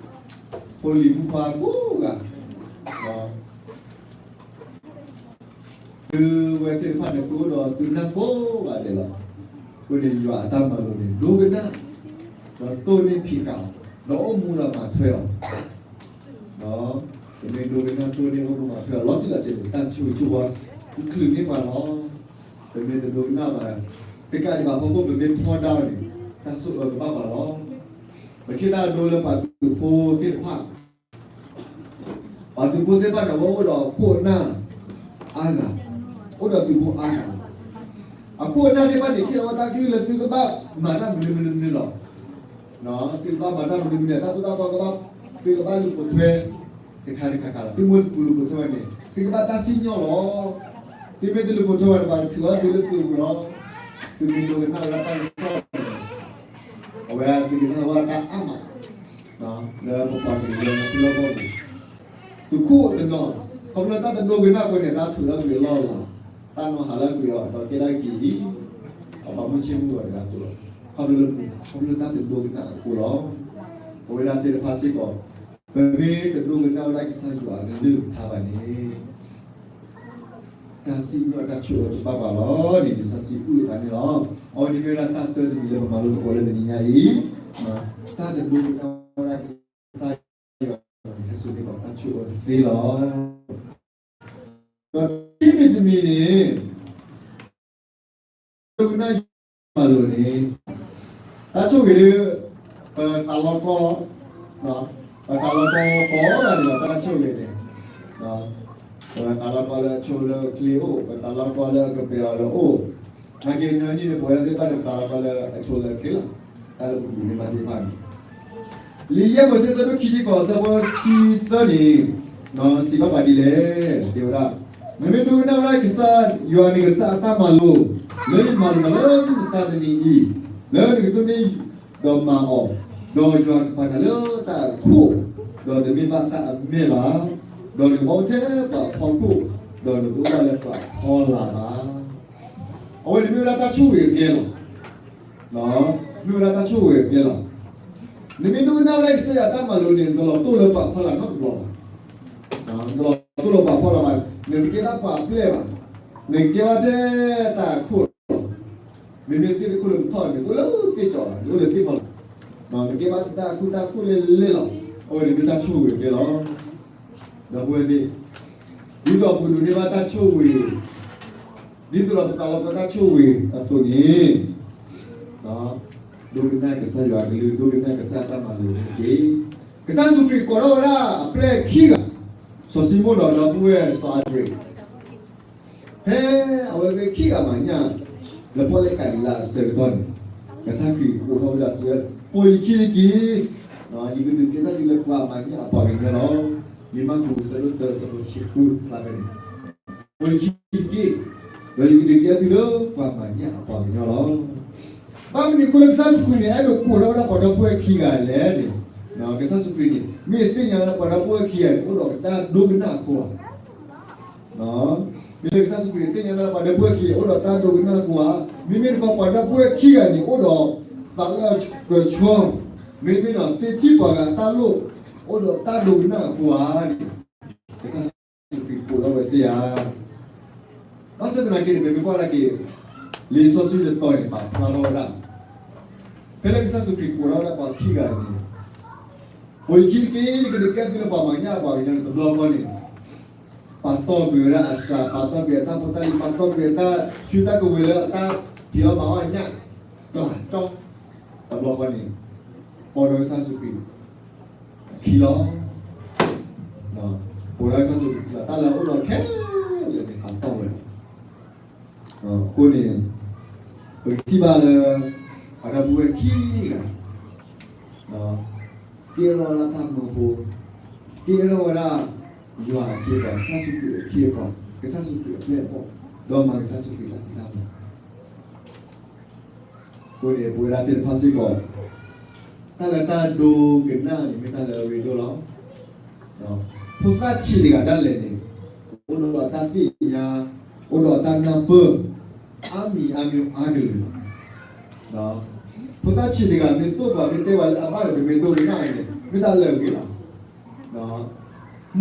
ဖိလံၤဖိခွါကိးဂၤ သုဝဲသ့ၣ်တဖၣ်န့ၣ် သုအိၣ်ဒီးသုနၢ်ကိးဂၤဒဲးလီၤ. အဃိန့ၣ် ယွၤအတၢ်မၤလိာ်န့ၣ် ဒိကနၣ်, ဒီးတိၢ်န့ၢ်ဖံးဃာ်အီၤ, ဒီးအိၣ်မူဒီးမၤထွဲအီၤ, ပမ့ၢ်ဒိကနၣ်တိၢ်န့ၢ်အိၣ်မူမၤထွဲအီၤ လီၤတံၢ်လီၤဆဲးန့ၣ် တၢ်ဆိၣ်ဂ့ၤဆိၣ်ဝါ ကချုးန့ၢ်ပှၤလီၤ. ပမ့ၢ်တဒိကနၣ်ဘၣ်, တကးဒံးဘၣ် ဖီခိၣ်ပမ့ၢ်ဖီဒါအီၤန့ၣ် တၢ်ဆိၣ်အၢကဘၣ်ပှၤလီၤ. ပခ့တၢ်ဒိလၢပှၤသုးဖိသ့ၣ်တဖၣ် ပှၤသုးဖိသ့ၣ်တဖၣ်န့ၣ် အဝဲအိၣ်ဒီးအခိၣ်အနၢ်အါဂၤ, အိၣ်ဒီးသုးဖိအါဂၤ, အခိၣ်အနၢ်သ့ၣ်တဖၣ်န့ၣ် ဟ့ၣ်လီၤဝဲတၢ်ကလုၢ်လၢသုကဘၣ်မၤတၢ်မနုၤမနုၤမနုၤလီၤ. သုကဘၣ်မၤတၢ်မနုၤမနုၤ တၢ်သိၣ်တၢ်သီကဘၣ်, သုကဘၣ်လူၤပိာ်ထွဲ, တခါတခါခါလီၤ. သုမ့ၢ်တလူၤပိာ်ထွဲဝဲန့ၣ် သုကဘၣ်တၢ်စံၣ်ညီၣ်လီၤ. သုမ့ၢ်တလူၤပိာ်ထွဲဝဲန့ၣ် ပှၤကထုးအီၣ်သုလၢသုပူၤလီၤ. သုမ့ၢ်ဒိကနၣ်ဝဲဒၣ်တၢ်ကစီၣ်န့ၣ် အဝဲဒၣ်သုကနၣ်ဝဲတၢ်အါမး လၢပပှၤကလုာ်လၢသုလီၢ်ဘီၣ်ပူၤ သုခိၣ်တနီၤ ခီဖျိတၢ်တဒိကနၣ်အဃိန့ၣ် တၢ်ထုးထီၣ်ကွံာ်အလီၢ်အလၤ, တၢ်နီၤဟးလၢကွံာ်အီၤ ဒီးကဲဒၣ်က့ၤလံ, အပာ်မူဆ့မုၢ်ဂီၤတဂၤအသိးလီၤ. ခီဖျိလၢမနုၤ, ခီဖျိလၢတၢ်တဒိကနၣ်အဃိလီၤ. ပဝဲဒၣ်သ့ၣ်တဖၣ်စ့ၢ်ကီး ပမ့ၢ်တဒိကနၣ်ဝဲဒၣ်ကစၢ်ယွၤအကလုၢ်ကထါဘၣ်န့ၣ် တၢ်စံၣ်ညီၣ်တၢ်ဆိၣ်အၢတဘၣ်ဘၣ်လီၤန့ၣ် လံာ်စီဆှံအုၣ်အသးန့ၣ်လီၤ. အဝဲန့ၣ်မ့ၢ်ဝဲဒၣ်တၢ်တၢတမံၤလၢပမၤလိသကိးလၢတနံၤညါအံၤ, တၢ်တဒိကနၣ်ဝဲဒၣ်ကစၢ်ယွၤန့ၣ် ဟဲစိာ်န့ၢ်ပှၤတၢ်ဆိၣ်အၢတသ့လီၤ. ဒီးခံမံၤတမံၤန့ၣ် ဒိကနၣ်ယွၤမၤလိာ်န့ၣ် တၢ်ဆိၣ်ဂ့ၤဒီး ပသးလီၤကီလီၤ. ပသးလီၤကီကိးဂၤဒဲးလီၤ တၢ်ဆိၣ်ဂ့ၤန့ၣ်, ပသးလီၤကီလၢအဆိလၢအချ့အိၣ်, ပသးလီၤကီလၢအကပဲာ်အီၤဒီးအိၣ်, နာ်က့ညီနုၢ်န့ၣ် ပဝဲသ့ၣ်တဖၣ်န့ၣ် ပသးလီၤကီလၢအဆိလၢအချ့လီၤ. တၢ်လၢပဒိးန့ၢ်ဘၣ်သ့ၣ်တဖၣ်န့ၣ် လံာ်ယဲၢ်မိၤၡ့ အဆၢဒိၣ်ခံဆံဃိး အဆၢဖိတဆံသၢန့ၣ် စံးဘၣ်ပှၤဒ်လဲၣ်, တဲဝဲဒၣ်, နမ့ၢ်ဒိကနၣ်ဝဲဒၣ်ကစၢ်ယွၤနကစၢ်အတၢ်မၤလိာ် လၢယမၤလိာ်နၤလၢမုၢ်မဆါတနံၤအံၤ, လၢနကတိၢ်န့ၢ်ဒီးမၤအီၤ, ဒီးယွၤကပာ်နၤလၢတၢ်အခိၣ်, ဒီးတမ့ၢ်ဘၣ်တၢ်အမဲၢ်ဘၣ်, ဒီးနကဘၣ်အိၣ်ထဲပှၤအဖီခိၣ်, ဒီးနတအိၣ်ဘၣ်လၢပှၤအဖီလာ်ဘၣ်. အဝဲန့ၣ်မ့ၢ်ဝဲဒၣ်တၢ်ဆိၣ်ဂ့ၤအကျဲလီၤ. မ့ၢ်ဝဲဒၣ်တၢ်ဆိၣ်ဂ့ၤအကျဲလီၤ. နမ့ၢ်ဒိကနၣ်ဝဲဒၣ်ကစၢ်ယွၤတၢ်မၤလိာ်န့ၣ် နတလီၤတိၢ်လၢပှၤဖီလာ်နီတဘျီဘၣ်. နတလီၤတိၢ်လၢပှၤဖီလာ်ဘၣ်, နတကဲဘၣ်ပှၤအပျဲၢ်ဘၣ်, နကဲဘၣ်ထဲတၢ်အခိၣ်လီၤ. မ့မ့ၢ်သ့ၣ်တခိၣ်လၢပထီၣ်န့ၣ် အိၣ်လၢသ့ၣ်ကၠီၣ်လီၤ, နအိၣ်လၢသ့ၣ်ဖီလာ်, နကဲဘၣ်ထဲတၢ်အခိၣ်တၢ်ခိၣ်လဲၣ်လဲၣ်လီၤ. အဝဲန့ၣ်မ့ၢ်တၢ်ဆိၣ်ဂ့ၤအကျဲလီၤ. ဒီပုၢ်ဝဲၢ်သ့ၣ်, ဒ်သိးပကဒိးန့ၢ်ဘၣ်တၢ်ဆိၣ်ဂ့ၤ, ဒ်သိးဒီးပသးလီၤကီတၢ်ဆိၣ်ဂ့ၤအသိးန့ၣ်, ဒိကနၣ်ကစၢ်ယွၤအကလုၢ်, ဒိကနၣ်ကစၢ်တၢ်မၤလိာ်န့ၣ်တက့ၢ်. ကစၢ်ယ့ၣ်ၡူးခရံာ်ကိးထီၣ်ဝဲဒၣ်အပျဲၢ်ခံဂၤ, စီၤၡံမိၣ်ဒီးဒီပုၢ်ဝဲၢ်စီၤအၤဒြ့း ဖဲအဝဲသ့ၣ်ခံဂၤမၤညၣ် လၢပီၣ်လဲၣ်ကၤလံၤလါအဆၢကတီၢ်န့ၣ်, ကစၢ်ခရံာ်အိးထီၣ်ဝဲဒၣ်စံးဝဲ, ပိာ်ယခံတက့ၢ်, ယကဒုးကဲထီၣ်သုလၢပှၤမၤညၣ်အပှၤကညီလီၤ. လံာ်မၢ်ကူး အဆၢဒိၣ်တၢ အဆၢဖိတဆံဃု ဖျါဖဲန့ၣ်, ပိာ်ယခံတက့ၢ်, ဒီးယကဒုးကဲထီၣ်သုလၢပှၤမၤညၣ်အပှၤကညီလီၤ. ဘၣ်မနုၤအဃိလၢကစၢ်ယ့ၣ်ၡူးခရံာ်န့ၣ် အဲၣ်ဒိးကိးထီၣ်ဝဲဒၣ်ပှၤဒီပုၢ်ဝဲၢ်ခံဂၤလဲၣ်န့ၣ်, ကစၢ်ယ့ၣ်ၡူးခရံာ်န့ၣ် မ့ၢ်သ့ၣ်ညါလၢပှၤဒီပုၢ်ဝဲၢ်ခံဂၤန့ၣ် အိၣ်ဒီးတၢ်ဒိကနၣ်အဃိဧါ. မ့ၢ်လၢကစၢ်ယ့ၣ်ၡူးခရံာ်န့ၣ်သ့ၣ်ညါလၢပှၤဒီပုၢ်ဝဲၢ်ခံဂၤအိၣ်ဒီးတၢ်ဒိကနၣ်အဃိဧါ, မ့မ့ၢ်တခီပှၤဒီပုၢ်ဝဲၢ်ခံဂၤန့ၣ် အိၣ်ဒီးသးလၢအကဆှီ, မ့မ့ၢ်ဒီးသ့ၣ်ထံၣ်ပှၤဂၤတၢ်လိၣ် အိၣ်ဒီးတၢ်ဒိကနၣ်အဃိဧါန့ၣ်, ကစၢ်ယ့ၣ်ၡူးခရံာ်ကိးထီၣ်ဝဲသ့ၣ်ဧါ. ဘၣ်ဆၣ်သနာ်က့န့ၣ် ပမ့ၢ်ကွၢ်ဒၣ်က့ၤ လံာ်စီဆှံတတီၤန့ၣ် ပာ်ဖျါထီၣ်ဝဲဒၣ် ဖဲလၢကစၢ်ယ့ၣ်ၡူးခရံာ်ကိးထီၣ်ဝဲဒၣ်ပှၤခံဂၤန့ၣ်, ပိာ်ယခံတက့ၢ်, ယကဒုးကဲထီၣ်သုလၢပှၤမၤညၣ်အပှၤကညီန့ၣ် တဘျီဃီန့ၣ်, ပာ်တီၢ်ကွံာ်ဝဲဒၣ်အစှၤ, ပာ်တီၢ်ကွံာ်အတၢ်ဖိတၢ်လံၤ, ပာ်တီၢ်ကွံာ်အတၢ်စုတၢ်ကဝဲၤလၢအတၢ်ဖံးအီၣ်မၤအီၣ်ညၣ် ကျၢၤကၠီ, တဘျီဃီန့ၣ် ပိာ်ဒီးကစၢ်ယ့ၣ်ၡူးခရံာ်အခံလီၤ. ပိာ်ဒီးကစၢ်ယ့ၣ်ၡူးခရံာ်အခံလီၤ, တၢ်လၢအအိၣ်ဒီးခဲလၢာ်န့ၣ် ပာ်တီၢ်ဝဲလီၤ. အဃိန့ၣ် ပကထံၣ်ဘၣ်လၢ ပှၤဒီပုၢ်ဝဲၢ်ခံဂၤ ကဲထီၣ်ဝဲဒၣ်တၢ်မၢဖိ, ကဲထီၣ်ဝဲဒၣ် ယွၤအခ့အပှၤ, ကစၢ်ယ့ၣ်ၡူးခရံာ်အခ့အပှၤ, ကစၢ်ယ့ၣ်ၡူးခရံာ်အပျဲၢ်အဘီၣ်, ဒီးမၤကစၢ်ယ့ၣ်ၡူးခရံာ်တၢ်ဖံးတၢ်မၤ အဃိန့ၣ် ပဝဲဒၣ်သ့ၣ်တဖၣ်စ့ၢ်ကီး တၢ်လၢတၢ်ဒိကနၣ်န့ၣ် မ့ၢ်တၢ်လၢအရ့ဒိၣ်လီၤ. ဖိသၣ်ဆံးတဂၤဒၣ်လဲာ်န့ၣ် အိၣ်ဒီးအတၢ်သ့ၣ်ညါ, အိၣ်ဒီးအတၢ်နၢ်ပၢၢ် အါမံၤအါမံၤအါကလုာ်လီၤ. ဖိသၣ်ဆံးတဂၤ မ့ၢ်သိၣ်ပှၤ မ့ၢ်တဲပှၤလၢအဘၣ်ဒီး ပမ့ၢ်ဒိကနၣ်န့ၣ် မ့ၢ်တၢ်လၢအဂ့ၤလီၤ. မိၢ်ပၢ်တနီၤနီၤန့ၣ် ဟဲအိၣ်လၢထံကီၢ်ဝဲန့ၣ် အါ ဖိမုၣ်ဖိခွါက့ၤသိၣ်ကဒါက့ၤအဝဲသ့ၣ်မးလၢခိၣ်ခံပျီပျၢ်အီၤ, တသိၣ်မိၢ်ပၢ်လၢၤဘၣ်. မိၢ်ပၢ် က့ၤသိၣ်ခိၣ်ခံက့ၤမိၢ်ပ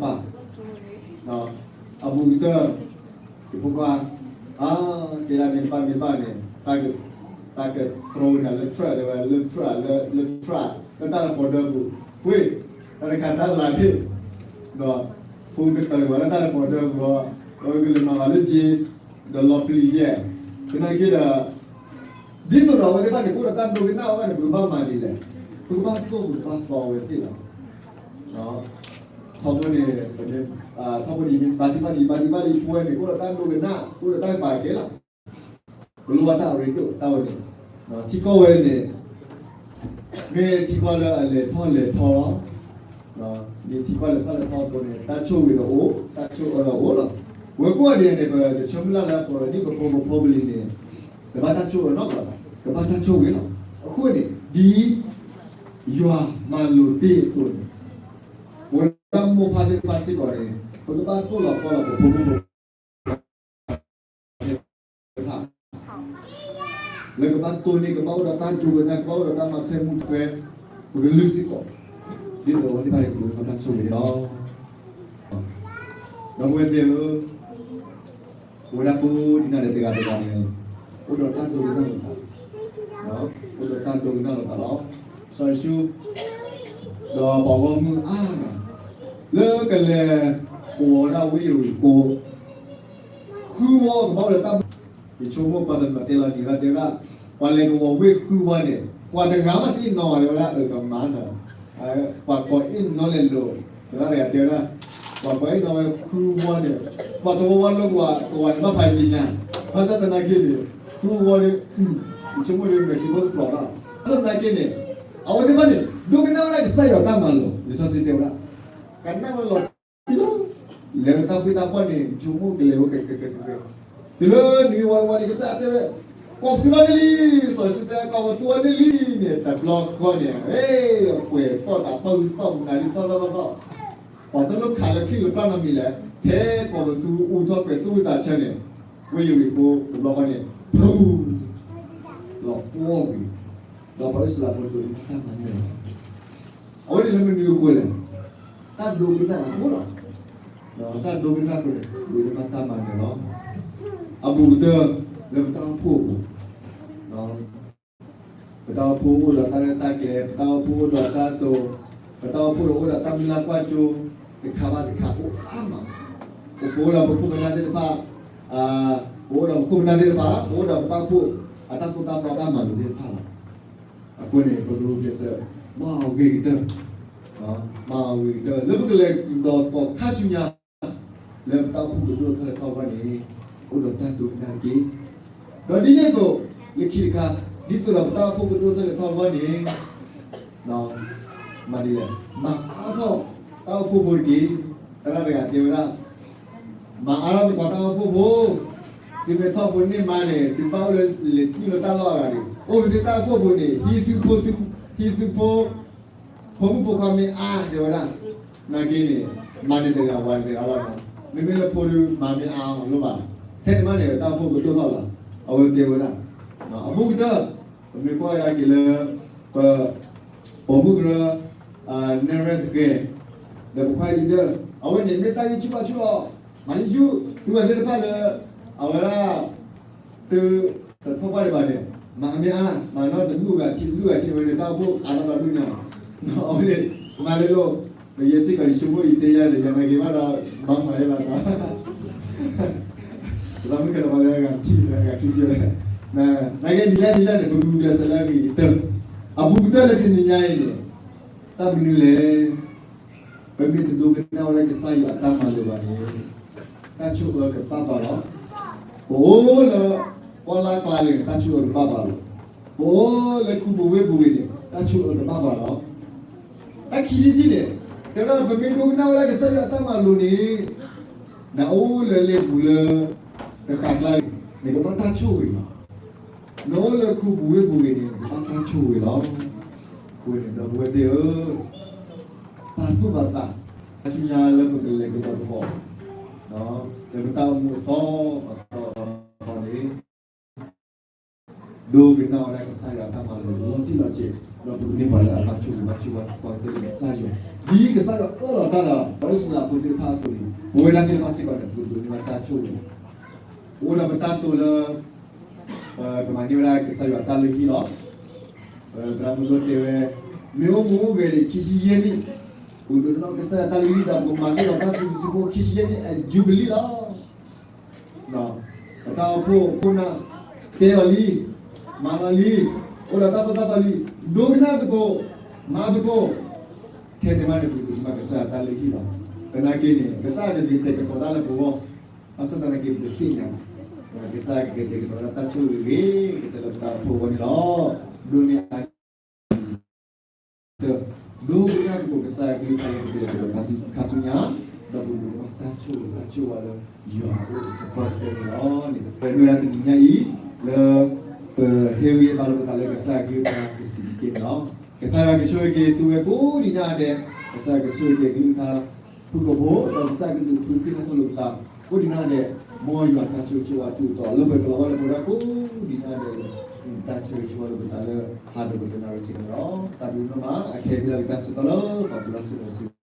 ၢ်, အဘူးကတၢၢ် ယဖိခွါ အါ တဲဒၣ်မ့ၢ်တဘၣ်မ့ၢ်တဘၣ်န့ၣ် တၢ်ကသရိးဝဲဒၣ်လၢ truck တဲဝဲလၢ truck လၢ လၢ truck လၢတၢ်တပီၤဒၢပူၤ, ဝ့ၢ် တၢ်တခါတၢ်လၢ်သ့ၣ် ဒီး ဖိကတၢၢ်ဝဲလၢတၢ်တပီၤဒၢပူၤလီၤ, ဒီးကလဲၤမၤဝဲလၢက့ ဒီးလီၤပျံၤယဲၢ်, သနာ်က့ဒီး ဒ်သိးဒီးအဝဲသ့ၣ်တဖၣ်န့ၣ် ကအိၣ်ဒီးတၢ်ဒိကနၣ်အီၤန့ၣ် ပကဘၣ်မၤဒ်လဲၣ်, ပကဘၣ်သိၣ်ပကဘၣ်သီအဝဲသ့ၣ်လီၤ. ထီဘိန့ၣ် ပ ထီဘိန့ၣ် ဘၣ်သံဘၣ်သံ ဘၣ်သံဘၣ်သံ ဖိဝဲန့ၣ် ကအိၣ်ဒီးတၢ်ဒိကနၣ် ကအိၣ်ဒီးတၢ်ကပာ်ကဲလီၤ. ပလိၣ်ဘၣ်တၢ်အရ့ဒိၣ်တၢ်ဝဲန့ၣ် ထံကီၢ်ဝဲန့ၣ် မ့ၢ်ထံကီၢ်လၢအလဲၤထီၣ်လဲၤထီလီၤ. မ့ၢ်ထံကီၢ်လဲၤထီၣ်လဲၤထီအဃိန့ၣ် တၢ်ဆိၣ်ဂ့ၤဒီးအိၣ် တၢ်ဆိၣ်အၢဒီးအိၣ်လီၤ. ပဝဲကိးဂၤဒဲးန့ၣ် ပတဆၢမုၢ်လၢ်လၢပဒံၣ်ပဖိပဖိပလံၤန့ၣ် တဘၣ်တၢ်ဆိၣ်အၢနီတဂၤဘၣ်, ကဘၣ်တၢ်ဆိၣ်ဂ့ၤလီၤ. အဃိန့ၣ် ဒ်ယွၤမၤလိာ်တ့ၢ်အသိးန့ၣ် ပဝဲဒၣ်မိၢ်ပၢ်သ့ၣ်တဖၣ်စ့ၢ်ကီးန့ၣ် ပကဘၣ်သိၣ်လီၤသီလီၤပဖိမုၣ်ဖိခွါသ့ၣ်တဖၣ် လၢကဘၣ်တိၢ်န့ၢ် ကဘၣ်အိၣ်ဒီးတၢ်ဒိကနၣ် ကဘၣ်အိၣ်ဒီးတၢ်မၤထွဲမုာ်ထွဲ ပကလုၢ်စ့ၢ်ကီး ဒ်သိးအဝဲသ့ၣ်တဖၣ်န့ၣ် ကဒိးန့ၢ်ဘၣ်တၢ်ဆိၣ်ဂ့ၤန့ၣ်လီၤ. ဒီပုၢ်ဝဲၢ်သ့ၣ်ဧၢ, ပဝဲဒၣ်ကိးဂၤဒဲးတဂၤတဂၤန့ၣ် အိၣ်ဒီးတၢ်ဒိကနၣ်လိာ်သး, အိၣ်ဒီးတၢ်ဒိကနၣ်လိာ်သးလီၤ. စီၤယိၤၡူ ဒီးပှၤဂီၢ်မုၢ်အါဂၤ လၢကလဲၤကဝီၤဝဲဒၣ်ဝ့ၢ်ယရံၤဃိၤ ဃုဝီကဘၣ်အိၣ်ဒီးတၢ်မုၢ်, ယဆိကမိၣ်ပှၤတနီၤတဲလီၤနံၤဘၣ်တဲဝဲဒၣ် ပှၤလဲၤကဝီၤဝ့ၢ်ဃုဝီန့ၣ် ပှၤတဂၤဘၣ်တအ့ၣ်နီၤဝဲဒၣ် အကမၤနီၤ, ပှၤကိးအ့ၣ်နီၤလဲၤလိာ်, သရၣ်တဂၤတဲဝဲဒၣ် ပှၤကိးအ့ၣ်နီၤဝဲဃုဝီန့ၣ် ပှၤတဝီဝီလၢကဝီၤန့ၣ် ဘၣ်ဖးယံာ်ညါ, ဘၣ်ဆၣ်သနာ်က့န့ၣ် ဃုဝီန့ၣ် ယဆိကမိၣ်ဒီး မဲာ်ချံဖိတဖျိးဘၣ်, ဘၣ်ဆၣ်သနာ်က့န့ၣ် အဝဲသ့ၣ်တဖၣ်န့ၣ် ဒိကနၣ်ဝဲဒၣ်ကစၢ်ယွၤတၢ်မၤလိာ် လံာ်စီဆှံတဲဝဲဒၣ် ကနၣ်ဝဲလီၤတံၢ်လီၤ, လဲၤဝဲတၢ်ဖှံတၢ်ပှၢ်န့ၣ် ယဆိကမိၣ်ကလဲၤဝဲဃဲဃဲဃဲဃဲ, တုၤလၢနံၤဝဲဝဲန့ၣ် ကစၢ်တဲဝဲ ကိးပသူဝဲန့ၢ်လံ, စီၤယိၤၡူတဲ ကိးပသူဝဲန့ၢ်လံန့ၣ် တဘျီဃီန့ၣ် ဟ့ၣ် ပှဲၤသီၣ်တၢ်ပၢၢ်သီၣ်မနုၤဒ်သီၣ်သီၣ်သီၣ်သီၣ်, ပှၤတလိၣ်ခးလၢချံၣ်လၢပျၢ်နီတမံၤလဲၣ်, ထဲကိးပသူအူထီၣ်ပှဲၤသူၣ်ဝံၣ်သးဆၢန့ၣ် ဝ့ၢ်ယရံၤဃိၤတဘျီဃီန့ၣ် ဖျူ လီၤပှီၢ်ကွံာ်, ဒီးပှၤအံၣ်စရ့လးဖိဒိးန့ၢ်တၢ်မၤနၢၤလီၤ. အဝဲန့ၣ်လၢမနုၤအဃိလဲၣ်, တၢ်ဒိကနၣ်အဃိလီၤ. တၢ်ဒိကနၣ်အဃိန့ၣ် ဒိးန့ၢ်ဘၣ်တၢ်မၤနၢၤလီၤ. အဘူးကတၢၢ်လၢပတၢ်အိၣ်ဖှိၣ်အပူၤ ပတၢ်အိၣ်ဖှိၣ်အိၣ်ဒီးတၢ်ရဲၣ်တၢ်ကျဲၤ, ပတၢ်အိၣ်ဖှိၣ်အိၣ်ဒီးတၢ်တိာ်, ပတၢ်အိၣ်ဖှိၣ်ဒီးအိၣ်ဒီးတၢ်မုၢ်လၢ်ကွၢ်စိ တခါဘၣ်တခါအိၣ်အါမး, ပအိၣ်ဒီးပခိၣ်ပနၢ်သ့ၣ်တဖၣ်, ပအိၣ်ဒီးပခိၣ်ပနၢ်သ့ၣ်တဖၣ်, ပအိၣ်ဒီးပတၢ်အိၣ်ဖှိၣ်အတၢ်သိၣ်တၢ်သီတၢ်မၤလိာ်သ့ၣ်တဖၣ်လီၤ. အဃိန့ၣ် ပကဂုာ်ကျဲးစၢး မၤအဂ့ၤကတၢၢ်, မၤအဂ့ၤကတၢၢ် လၢပကလဲၤဒီးသကိးခါဆူညါ လၢပတၢ်အိၣ်ဖှိၣ်ကဒိၣ်ထီၣ်လဲၤထီၣ်အဂီၢ်န့ၣ် အိၣ်ဒီးတၢ်ဒိကနၣ်တက့ၢ်. ဒီးဒ်န့ၣ်အသိး လၢခံတခါ ဒ်သိးဒီးပတၢ်အိၣ်ဖှိၣ်ကဒိၣ်ထီၣ်လဲၤထီၣ်အဂီၢ်န့ၣ် မၤဒ်လဲၣ်, မၤအါထီၣ်တၢ်အိၣ်ဖှိၣ်ဖိတက့ၢ်. သရၣ်တဂၤတဲဝဲဒၣ် မၤအါထီၣ်သကိးတၢ်အိၣ်ဖှိၣ်ဖိ, သုမ့ၢ်ထီၣ်ဖိန့ၢ်မါန့ၣ် သုဘၣ်အိၣ်လၢလဲၤထံၣ်လၢတၢ်လီၢ်အဂၤန့ၣ် အိၣ်ကသ့ၣ်တၢ်အိၣ်ဖှိၣ်ဖိန့ၣ် ဟံးသုဖိ, ဟံးသုဖိ ဖိမုၣ်ဖိခွါမ့ၢ်အါတဲဝဲဒၣ်, နာ်က့န့ၣ် မါန့ၣ်တဂၤဝၤန့ၣ်တဂၤလီၤ. မ့မ့ၢ်လၢဖိဒီးမၤမ့ၢ်အါအီၤလိၣ်ဘၣ်, ထဲန့ၣ်မးန့ၣ် တၢ်အိၣ်ဖှိၣ်ကဒိၣ်ထီၣ်လီၤ. အဝဲတဲဝဲဒၣ် အဘူးကတၢၢ် ပမ့ၢ်ကွၢ်ဝဲဒၣ်က့ၤလၢ ပ ပိာ်မုၣ်ကရၢ နဲၣ်ရွဲၣ်သဃဲၤ ဒီးပိာ်ခွါအံၤဒၢၣ် အဝဲန့ၣ်မ့ၢ်တၢ်ဂံၢ်ဆူၣ်ဘါဆူၣ်လီၤ. မၤဂံၢ်ဆူၣ် သုဝဲသ့ၣ်တဖၣ်လၢ အဝဲဒၣ် သုတထီၣ်ပှၢ်ဒံးဘၣ်န့ၣ် မၤမ့ၢ်အါ မၤနီၢ်တဒူၣ်ဂၤဆံ တဒူၣ်ဂၤဆံဝဲန့ၣ် တၢ်အိၣ်ဖှိၣ်အါထီၣ်ဒီဒူၣ်ညါ အဝဲန့ၣ် မၤလၢလိၤ ပယဲၢ်စ့ၢ်ကီးယဆိကမိၣ်ယတဲယၤဒီး ယနာ်က့ၤဘၣ်ဒီး ဘၣ်မၤယဲလီၤနီၤ ပသးမုၣ်ခဲလၢာ်ပှၤလၢအဂၤတဆံလၢအဂၤခံဆံလၢ နာ်က့နံၤလၢနံၤလၢန့ၣ် ပကဂုာ်ကျဲးစၢးလၢအဂ့ၤကတၢၢ် အဘူးကတၢၢ်လၢတနံၤညါအံၤန့ၣ် တၢ်မနုၤလဲၣ် ပမ့ၢ်တဒိကနၣ်ဝဲဒၣ်ကစၢ်ယွၤအတၢ်မၤလိာ်ဘၣ်န့ၣ် တၢ်ဆိၣ်အၢကဘၣ်ပာ်လီၤ. ပအိၣ်လၢပှၢ်လၢ်ကျါန့ၣ် တၢ်ဆိၣ်အၢကဘၣ်ပာ်လီၤ. ပအိၣ်လၢခူပူၤဝ့ၢ်ပူၤဂ့ၤန့ၣ် တၢ်ဆိၣ်အၢကဘၣ်ပာ်လီၤ. တၢ်ခံထံၣ်တထံၣ်န့ၣ် တဲဝဲဒၣ်ပမ့ၢ်ဒိကနၣ်ဝဲဒၣ်ကစၢ်ယွၤအတၢ်မၤလိာ်န့ၣ် နအိၣ်လၢလ့ၣ်ပူၤလၢ တဃာ်ကျါန့ၣ် နကဘၣ်တၢ်ဆိၣ်ဂ့ၤလီၤ. နအိၣ်လၢခူပူၤဝ့ၢ်ပူၤဂ့ၤန့ၣ် နကဘၣ်တၢ်ဆိၣ်ဂ့ၤလီၤ. အဃိန့ၣ် ဒီပုၢ်ဝဲၢ်သ့ၣ်ဧၢ, ပာ်သူၣ်ပာ်သး ခါဆူညါလၢပကလဲၤကဒီးသကိး လၢပတၢ်အိၣ်မူအသီ အသီအသီန့ၣ် ဒိကနၣ်ဝဲဒၣ်ကစၢ်ယွၤအတၢ်မၤလိာ်လီၤတံၢ်လီၤဆဲး ဒီးပကမ့ၢ်ပှၤလၢအဘၣ်ဆိၣ်ဂ့ၤဘၣ်ဆိၣ်ဘၣ်သကိးကစၢ်ယွၤ ဒ်ကစၢ်ယွၤအၢၣ်လီၤတၢ်ဒီး ပှၤအံၣ်စရ့လးဖိသ့ၣ်တဖၣ်အသိးန့ၣ် ပဝဲဒၣ်သ့ၣ်တဖၣ်စ့ၢ်ကီးန့ၣ် ပကဒိးန့ၢ်ဘၣ်တၢ်ဆိၣ်ဂ့ၤ ပအိၣ်ဒီးပတၢ်တိာ်လၢ ပကမၤန့ၢ်ဝဲဒၣ်ကစၢ်ယွၤတၢ်လုၢ်ဟံၣ်လီၤ. သရၣ်မုၢ်ဒိၣ်တဲဝဲ မ့ၢ်အိၣ်မူအိၣ်ဂဲၤန့ၣ် ခံဆံယဲၢ်နံၣ် ပကဒိးန့ၢ်ကစၢ်ယွၤတၢ်လုၢ်ဟံၣ်ဒီး ပကမၤစ့ၢ်ကီးတၢ်စံးဘျုးစံးဖှိၣ်ခံဆံယဲၢ်နံၣ်အယူဘလံၣ်လီၤ. ပတၢ်အိၣ်ဖှိၣ်ခိၣ်နၢ် တဲအီၤလံ, မၤအီၤလံ, အိၣ်ဒီးတၢ်သိၣ်တၢ်သီလံ, ဒိကနၣ်သကိး, မၤသကိး, ထဲန့ၣ်မးန့ၣ် ပကဒိးန့ၢ်ဘၣ်ကစၢ်ယွၤတၢ်လုၢ်ဟံၣ်လီၤ. သနာ်က့န့ၣ် ကစၢ်ယွၤကက့ၤတဲာ်ကတီၤတၢ်လၢပဂီၢ်, ဘၣ်ဆၣ်သနာ်က့ပတသ့ၣ်ညါဘၣ်. ကစၢ်ယွၤကက့ၤတဲာ်ကတီၤတၢ် တၢ်ဆိၣ်ဂ့ၤဂ့ၤ ကတဲလၢပတၢ်အိၣ်ဖှိၣ်အဂီၢ်န့ၣ်လီၤ. ဘျီန့ၣ် ဒိကနၣ်သကိးကစၢ်ယွၤကလုၢ်ကထါလၢပကလဲၤကဒီးခါဆူညါ, ဒီးပကဒိးန့ၢ်ဘၣ်တၢ်ဆိၣ်ဂ့ၤတၢ်ဆိၣ်ဝါလၢ ယွၤအအိၣ်အကတီၢ်ကတၢၢ်န့ၣ်လီၤ. ပမ့ၢ်ဝဲဒၣ်တနံၤညါအံၤ လၢ ပဟ့ၣ်ဂံၢ်ဟ့ၣ်ဘါလိာ်ပသးလၢကစၢ်ယွၤကလုၢ်ကထါတဆံးတက့ၢ်န့ၣ်လီၤ. ကစၢ်ယွၤကဆိၣ်ဂ့ၤက့ၤသုဝဲကိးဒံးနီၢ်ဒဲး, ကစၢ်ယွၤကဆိၣ်ဂ့ၤက့ၤကလုၢ်ကထါ ဖုၣ်ကိာ်ဖိ ဒီးကစၢ်ယွၤကလုၢ်ကထါဖုၣ်သ့ၣ်နီၣ်ထီၣ်လိာ်ပသး ကိးဒံးနီၢ်ဒဲး, မ်ယွၤတၢ်ဆိၣ်ဂ့ၤဆိၣ်ဝါအထူးအတီၤ လၢပှဲၤကလီၤဝဲလၢပဝဲဒၣ်ကိးဒံးနီၢ်ဒဲးလၢ တၢ်ဆိၣ်ဂ့ၤဆိၣ်ဝါလိာ်ပသးလၢ ဟါဒီးပသနာ်က့စ့ၢ်ကီးန့ၣ်လီၤ. တၢ်ဘျုးဒိၣ်မး အခဲအံၤ ပတၢ်ဆၢကတီၢ်လၢပှၤပူၤလီၤစ့ၢ်ကီး